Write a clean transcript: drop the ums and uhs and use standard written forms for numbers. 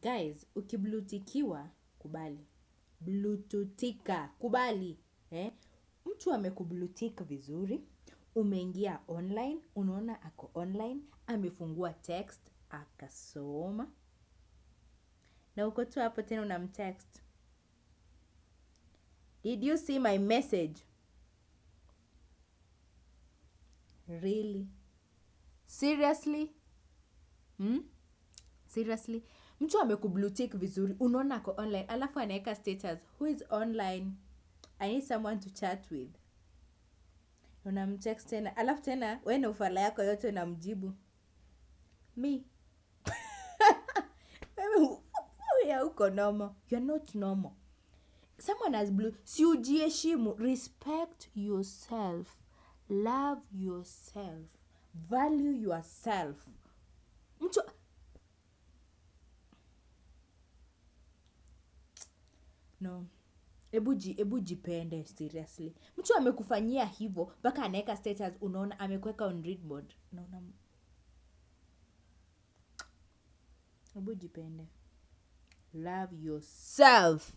Guys, ukiblutikiwa, kubali. Blututika, kubali. Mtu amekublutik vizuri, umeingia online, unaona ako online, amefungua text, akasoma. Na uko tu hapo tena unamtext. Did you see my message? Really? Seriously? Seriously? Mtu amekublutik vizuri, unaona ako online, alafu anaweka status, who is online? I need someone to chat with. Unamtext tena, alafu tena wewe na ufala yako yote unamjibu. Me. Wewe ya uko normal. You're not normal. Someone has blue. Si ujiheshimu. Respect yourself. Love yourself. Value yourself. Mtu no. Ebu jipende seriously. Mtu amekufanyia hivyo mpaka anaweka status, unaona amekuweka on read mode. Unaona? Ebu jipende. Love yourself.